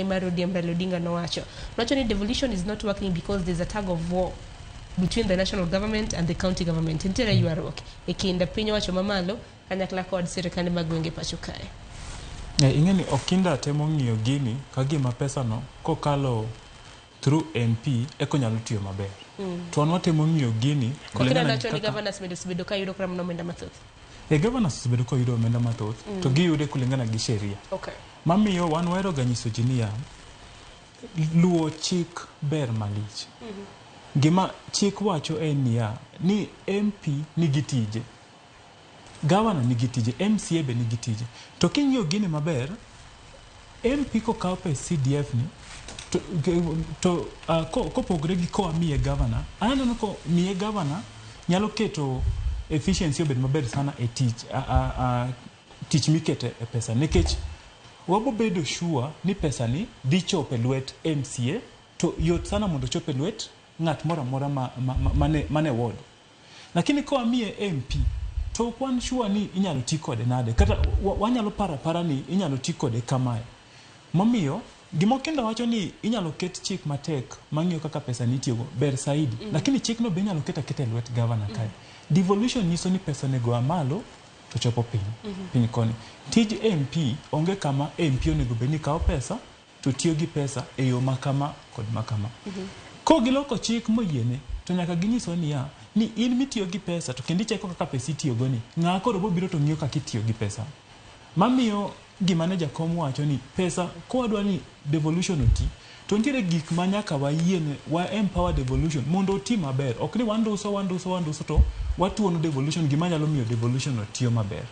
Mar ODM Raila Odinga nowacho. Nowacho ni devolution is not working because there's a tug of war between the national government and the county government. Nitiere ywaruok e kind piny owacho mamalo kanyakla kod sirkande mag gwenge pacho kae. Ing'e ni Okinda temo ng'iyo gini ka gima pesano kokalo through MP eka onyalo tiyo maber. To wan watemo ng'iyo gini Okinda kulingana gi nowacho ni kaka governors bende osebedo ka yudo kata mana omenda mathoth. Governors osebedo koyudo omenda mathoth to giyude kulingana gi sheria. Mamiyo wan wahero ga nyiso ji niya, luwo chik ber malich. Gima chik wacho en niya, ni MP nigi tije, gavana nigi tije, MCA be nigi tije. To king'iyo gini maber, MP kokaw pes CDF ni, to kopogore gi koa miye gavana, aneno ko miye gavana nyalo keto efficiency obed maber sana e tich, tich mikete e pesa nikech wabo bedo sure ni pesa ni dhi chopo e lwet MCA to yot sana mondo ochop e lwet ng'at moro amora mane ward. Lakini koa miye MP to ok wan sure ni inyalo ti kode nade kata wanyalo paro apara ni inyalo ti kode kamae. Momiyo gima Okinda wacho ni inyalo ket chik matek mang'iyo kaka pesa ni itiyogo ber saidi. Lakini chikno be inyalo ket aketa e lwet gavana kae. Devolution nyiso ni pesa onego a malo to chopo piny, piny koni. Tij MP onge kama MP onego bed ni kawo pesa to tiyo gi pesa e yo makama kod makama. Kogiloko chik moyiene to nyaka ginyiswa niya ni in mitiyo gi pesa to kendo icheko kaka pesa itiyogo ni ng'a koro bobiro to ng'iyo kaka itiyo gi pesa. Mamiyo gima ne jakom wacho ni pesa kowadwa ni devolution oti to nitiere gik ma nyaka wayiene wa empower devolution mondo oti maber. Ok ni wanduso wanduso wanduso to watuono devolution gima nyalo miyo devolution otiyo maber.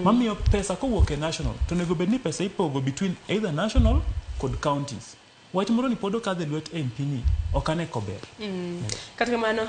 Mamiyo pesa kowuok e national to onego bed ni pesa ipogo between either national kod counties. Wach moro ni pod okadho e lwet MP ni ok ane kober. Kata kamano.